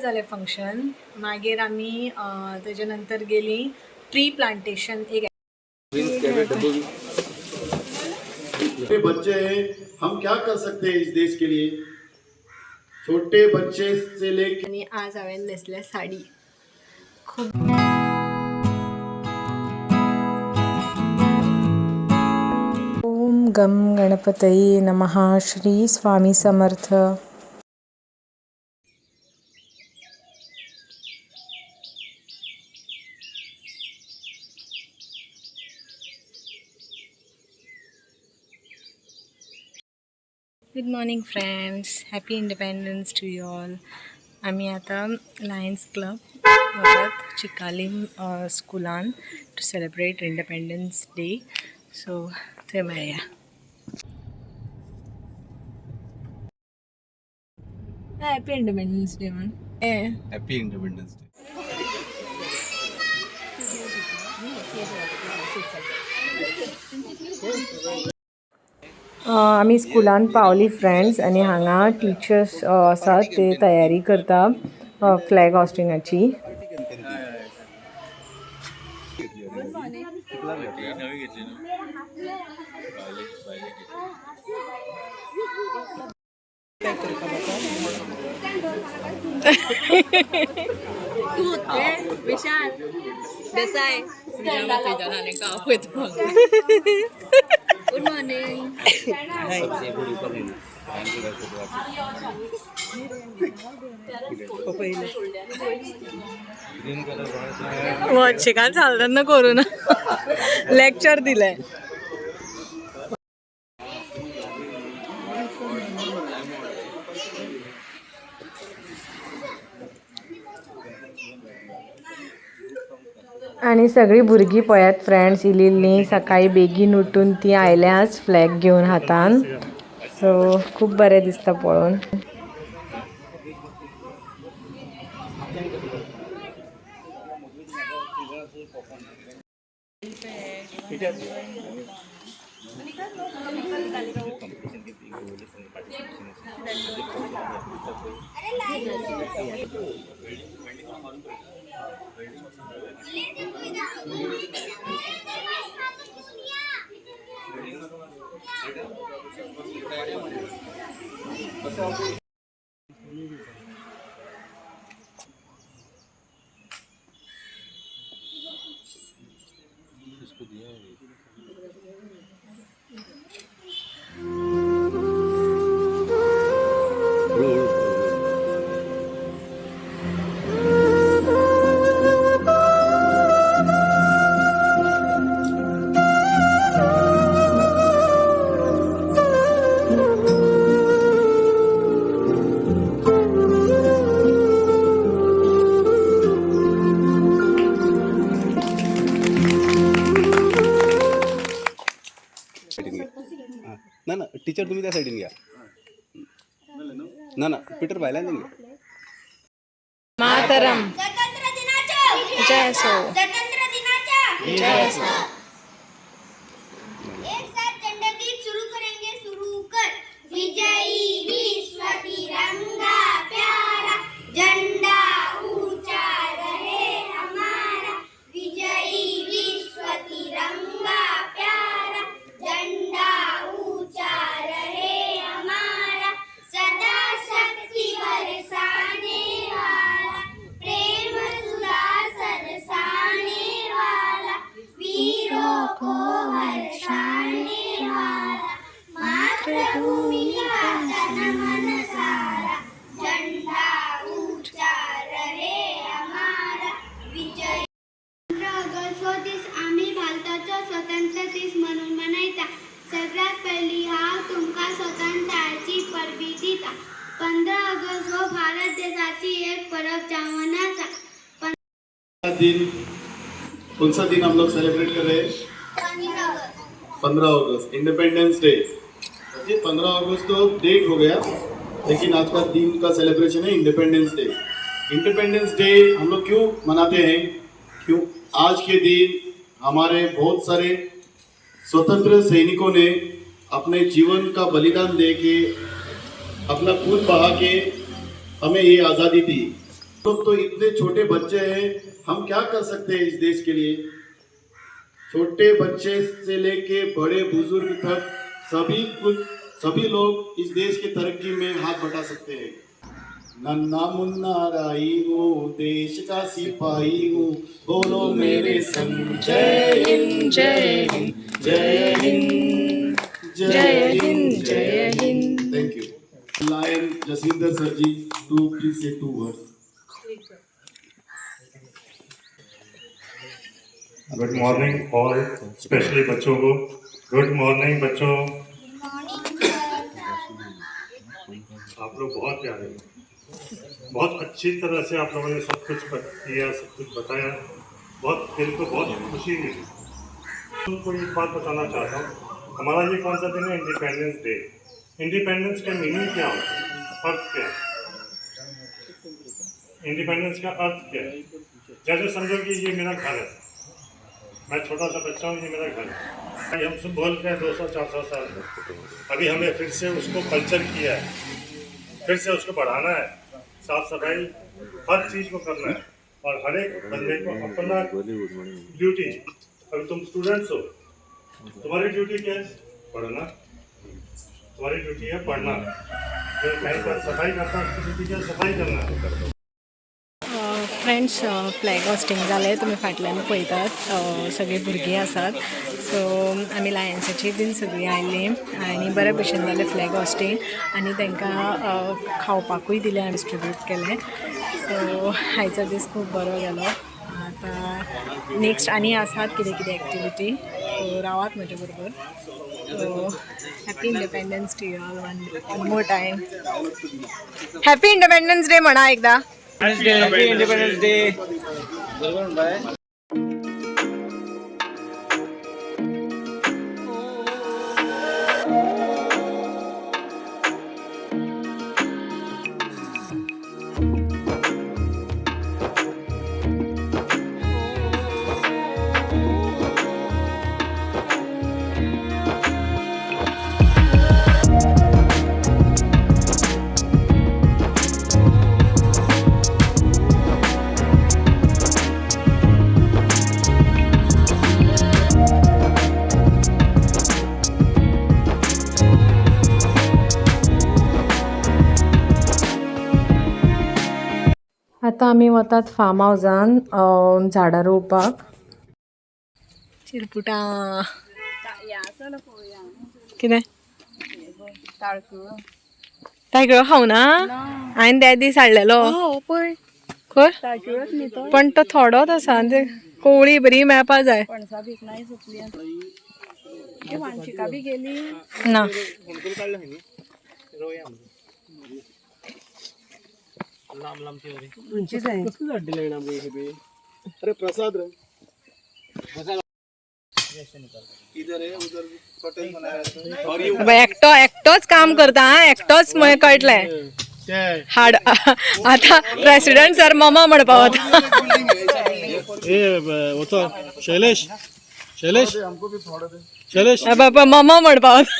जालें फंक्शन. मागीर आमी तेजे नंतर गेली ट्री प्लांटेशन एक. छोटे बच्चे हैं, हम क्या कर सकते हैं इस देश के लिए, छोटे बच्चे से लेके आनी आज हांवें न्हेसल्या साडी खूब. ओम गम गणपतये नमः. Shri Swami Samarth. Good morning friends, happy independence to you all. आमी आतां लायन्स क्लब वतात चिकालीम स्कुलान to celebrate independence day. So थंय मेळया. हॅपी इंडिपेंडन्स डे म्हण. Happy independence day. आमी स्कुलान पावली फ्रेंड्स आनी हांगा टिचर्स आसात, ते तयारी करता फ्लॅग हॉस्टिंगाची. विशाल देसाय. Good morning. वॉचिकान चालताना करू ना लेक्चर दिलें. आनी सगळीं भुरगीं पळयात फ्रेंड्स, इल्लीं सकाळीं बेगीन उठून ती आयल्याच फ्लॅग घेवन हातान. सो खूब बरें दिसता पळोवन. साईडीन घ्या. हां, ना ना टीचर, तुम्ही त्या साईडीन घ्या. ना ना, पीटर भायल्यान घ्या. मातरम. स्वतंत्र दिनाच्या जय असो. स्वतंत्र दिनाच्या जय असो. एक साथ झंडा गीत शुरू करेंगे. शुरू कर. विजयी विश्व तिरंगा प्यारा, झंडा ऊंचा रहे हमारा. विजयी विश्व तिरंगा प्यारा, झंडा ऊंचा रहे हमारा. सदा शक्ति बरसाने वाला, प्रेम सुधा सरसाने वाला, वीरों को हर्षाने वाला, मातृभूमि का तन मन सारा, झंडा ऊंचा रहे हमारा. विजय. 15 ऑगस्ट हो दीस आमी भारताचो स्वतंत्र दीस म्हणून मनयता. सगळ्यात पयली हांव तुमकां स्वतंत्रतायेची परबी दिता. 15 ऑगस्ट हो भारत देशाची एक परब जावन आसा. दिन कौन सा दिन हम लोग सेलिब्रेट कर रहे हैं? 15 ऑगस्ट. 15 अगस्त, इंडिपेंडेंस डे. ये 15 अगस्त तो डेट हो गया, लेकिन आज का दिन का सेलिब्रेशन है इंडिपेंडेंस डे. इंडिपेंडेंस डे हम लोग क्यों मनाते हैं? क्यों आज के दिन हमारे बहुत सारे स्वतंत्र सैनिकों ने अपने जीवन का बलिदान दे के, अपना खून बहा के हमें ये आज़ादी दी. लोग तो इतने छोटे बच्चे हैं, हम क्या कर सकते हैं इस देश के लिए? छोटे बच्चे से लेके बड़े बुजुर्ग तक सभी लोग इस देश की तरक्की में हाथ बटा सकते हैं। नन्ना मुन्ना राई हूँ, देश का सिपाही हूँ, बोलो मेरे संग, जय हिंद, जय हिंद, जय हिंद, जय हिंद, जय Hind. Thank you. Lion Jaswinder sir ji, to please say two words. Good morning all, specially बच्चों को गुड मॉर्निंग बच्चों। आप लोग बहुत प्यारे हैं। बहुत अच्छी तरह से आप लोगों ने सब कुछ किया, सब कुछ बताया। बहुत दिल को बहुत खुशी मिली। तुमको एक बात बताना चाहता हूँ। हमारा ये कौन सा दिन है? Independence day. इंडिपेंडेंस का मीनिंग क्या होता है? अर्थ क्या है? इंडिपेंडेंस का अर्थ क्या है? जैसे समझो कि ये मेरा घर है, मैं छोटा सा बच्चा हूँ, ये मेरा घर है। अभी हम सब बोल रहे हैं 200-400 साल। अभी हमें फिर से उसको कल्चर किया है, फिर से उसको बढ़ाना है। साफ सफाई हर चीज़ को करना है और हर एक बंदे को अपना ड्यूटी। अभी तुम स्टूडेंट्स हो, तुम्हारी ड्यूटी क्या है? पढ़ना। तुम्हारी ड्यूटी है पढ़ना। जो कहीं पर सफाई करता है, उसकी ड्यूटी क्या है? सफाई करना। फ्रेंड्स, फ्लॅग होस्टिंग जालें। तुमी फाटल्यान पळयतात, सगळीं भुरगीं आसात। सो आमी लायन्साची बीन सगळीं आयलीं आनी बरे भशेन जालें फ्लॅग होस्टिंग आनी तांकां खावपाकूय दिलें, डिस्ट्रिब्यूट केलें। सो आयचो दीस खूब बरो गेलो। आतां नेक्स्ट आनी आसात कितें कितें एक्टिविटी, सो रावात म्हजे बरोबर। So happy Independence to you all one more time. Happy Independence Day म्हणा एकदा। Independence day. आतां आमी वतात फार्म हावजान झाडां रोवपाक। चिरपुटां कितें तायकिळो खावना हांवें त्या दीस हाडलेलो खंय, पण तो थोडोच आसा आनी ते कोवळी बरी मेळपा जाय ना। अरे प्रसाद रे, इधर है, उधर पटेल बनाया और ये बाय, एकटो एकटोच काम करता हा, एकटोच मग कळटलें हाड। आता प्रेसिडेंट सर ममा म्हणपा वता। शैलेश, शैलेश, शैलेश। बाबा, ममा म्हणपा वता।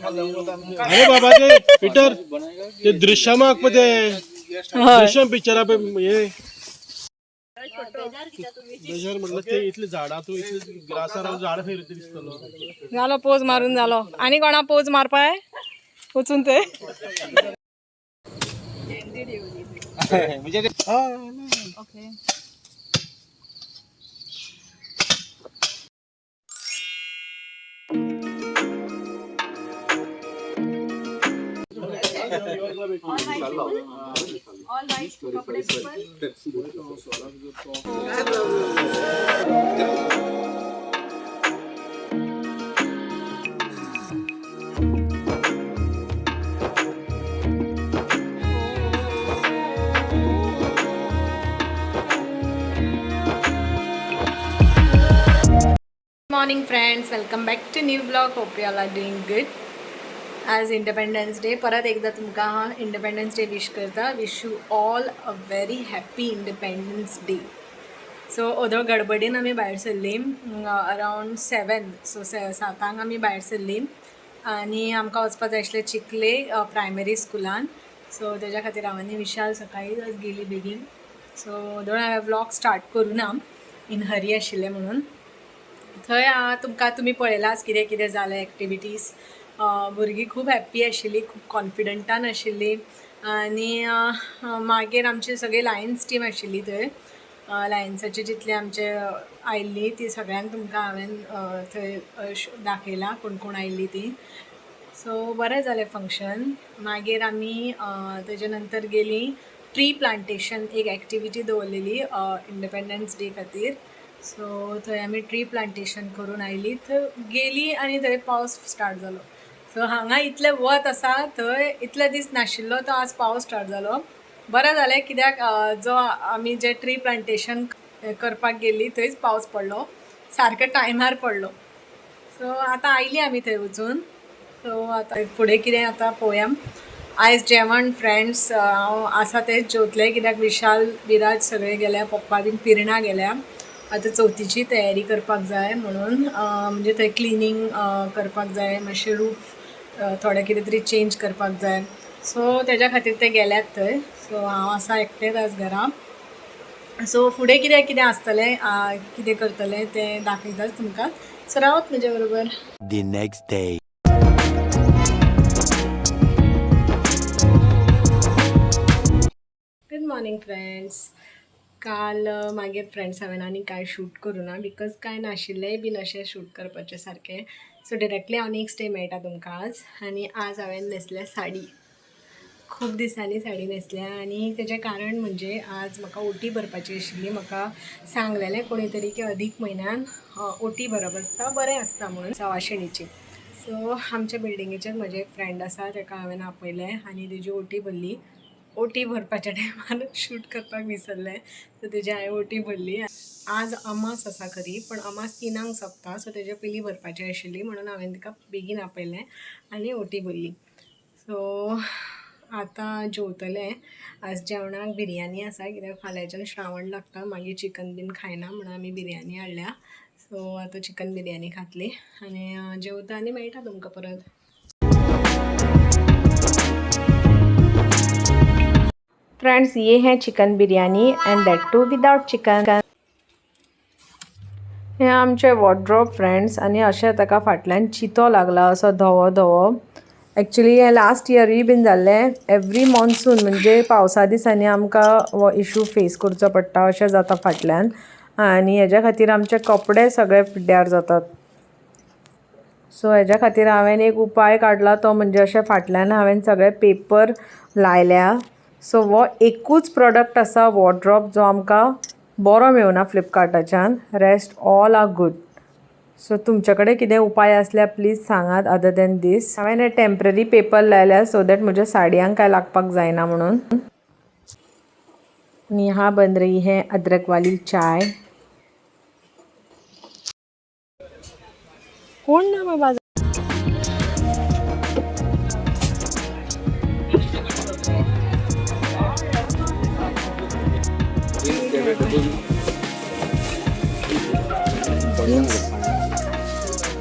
अरे बाबा, ते पीटर, ते दृश्यमाक पळय ते दृश्यम पिक्चरा पळय हे बेजार म्हटलं ते इतली झाडां, तूं इतली ग्रासार झाडां फिरता दिसतलो। जालो पोज मारून जालो। आनी कोणा पोज मारपाय वचून ते। Morning friends, welcome back to new vlog. Hope you all are doing good. आज इंडिपेंडन्स डे। परत एकदा तुमकां इंडिपेंडन्स डे विश करता। Wish you all a very happy Independence Day. So ओदो गडबडीन आमी भायर सरलीं अरावंड 7। सो सातांक आमी भायर सरलीं आनी आमकां वचपा जाय आशिल्लें चिखले प्रायमरी स्कुलान। सो तेज्या खातीर हांव आनी विशाल सकाळीच गेली बेगीन. सो दोन हांवें व्लॉग स्टार्ट करूं ना, इन हरी आशिल्लें म्हणून. थंय तुमकां तुमी पळयलाच कितें कितें जालें एक्टिविटीज. भुरगीं खूब हॅप्पी आशिल्लीं, खूब कॉन्फिडंटान आशिल्लीं. आनी मागीर आमची सगळी लायन्स टीम आशिल्ली थंय. लायन्साचे जितले आमचे आयिल्ली ती सगळ्यांक तुमकां हांवें थंय दाखयलां कोण कोण आयिल्ली ती. सो बरें जालें फंक्शन. मागीर आमी तेजे नंतर गेलीं ट्री प्लांटेशन, एक एक्टिविटी दवरलेली इंडिपेंडन्स डे खातीर. सो थंय आमी ट्री प्लांटेशन करून आयली. थंय गेली आनी थंय पावस स्टार्ट जालो. सो हांगा इतलें वत आसा, थंय इतले दीस नाशिल्लो तो आज पावस स्टार्ट जालो. बरें जालें कित्याक जो आमी जे ट्री प्लांटेशन करपाक गेल्ली थंयच पावस पडलो, सारकें टायमार पडलो. सो आतां आयली आमी थंय वचून. सो आतां फुडें कितें आतां पळोवया. आयज जेवण फ्रेंड्स हांव आसा तेंच जेवतलें, कित्याक विशाल विराज सगळे गेल्या, पप्पा बीन पिर्णा गेल्या. आतां चवथीची तयारी करपाक जाय म्हणून, म्हणजे थंय क्लिनींग करपाक जाय, मातशें रूफ थोडें कितें तरी चेंज करपाक जाय. सो तेज्या खातीर ते गेल्यात थंय. सो हांव आसा एकटेंच आज घरा. सो फुडें कितें कितें आसतलें, कितें करतलें तें दाखयताच तुमकां. सो रावत म्हजे बरोबर. The next day. Good morning friends. काल मागीर फ्रेंड्स हांवें आनी कांय शूट करूं ना, because कांय नाशिल्लेंय बीन अशें शूट करपाचें सारकें. सो डिरेक्टली हांव नेक्स्ट डे मेळटा तुमकां आज. आनी आज हांवें न्हेसल्या साडी. खूब दिसांनी साडी न्हेसल्या आनी तेजें कारण म्हणजे आज म्हाका ओटी भरपाची आशिल्ली. म्हाका सांगलेलें कोणी तरी की अदीक म्हयन्यान ओटी भरप आसता, बरें आसता म्हणून सवाशिणीची. सो आमच्या बिल्डिंगेचेर म्हजें एक फ्रेंड आसा, ताका हांवें आपयलें आनी तेजी ओटी भरली. ओटी भरपाच्या टायमार शूट करपाक विसरलें. सो तेजी हांवें ओटी भरली. आज अमास आसा खरी, पण अमास 3 सोंपता. सो तेजे पयलीं भरपाची आशिल्ली म्हणून हांवें तिका बेगीन आपयलें आनी ओटी भरली. सो आतां जेवतलें. आज जेवणाक बिरयानी आसा, कित्याक फाल्यांच्यान श्रावण लागता, मागीर चिकन बीन खायना म्हणून आमी बिरयानी हाडल्या. सो आतां चिकन बिरयानी खातली आनी जेवता आनी मेळटा तुमकां परत. फ्रेंड्स, ये है chicken biryani and that too without chicken. हे आमचे वॉर्ड्रोब फ्रेंड्स. आनी अशें ताका फाटल्यान चितो लागला असो धवो धवो. एक्चुली हें लास्ट इयरूय बीन जाल्लें. एवरी मॉन्सून म्हणजे पावसा दिसांनी आमकां हो इशू फेस करचो पडटा, अशें जाता फाटल्यान. आनी हेज्या खातीर आमचे कपडे सगळे पिड्ड्यार जातात. सो हेज्या खातीर हांवें एक उपाय काडला, तो म्हणजे अशें फाटल्यान हांवें सगळे पेपर लायल्या. सो हो एकूच प्रोडक्ट आसा वॉर्ड्रोब जो आमकां बरो मेळना फ्लिपकार्टाच्यान. Rest all are good. So तुमचे कडेन कितें उपाय आसल्यार प्लीज सांगात अदर देन दीस. हांवें हे टेंपररी पेपर लायल्या सो that म्हज्या साडयांक कांय लागपाक जायना म्हणून. आनी यहाँ बन रही है अदरक वाली चाय. कोण ना बाबा.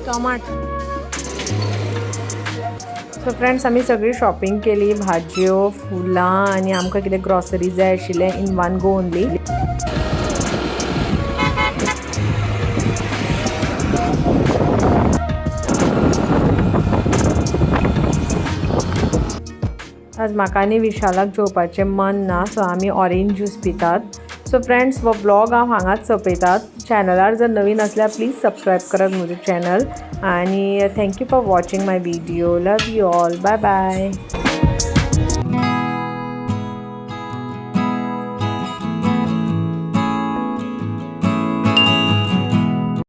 टोमाट. सो फ्रेंड्स, आमी सगळी शॉपिंग केली, भाजयो, फुलां आनी आमकां कितें ग्रॉसरी जाय आशिल्लें इन वन गो ओनली. आज म्हाका आनी विशालाक जेवपाचें मन ना, सो आमी ऑरेंज ज्यूस पितात. सो फ्रेंड्स, हो व्लॉग हांव हांगाच सोंपयतात. चॅनलार जर नवीन आसल्यार प्लीज सबस्क्रायब करात म्हजें चॅनल. आनी thank you for watching my video. Love you all. Bye bye.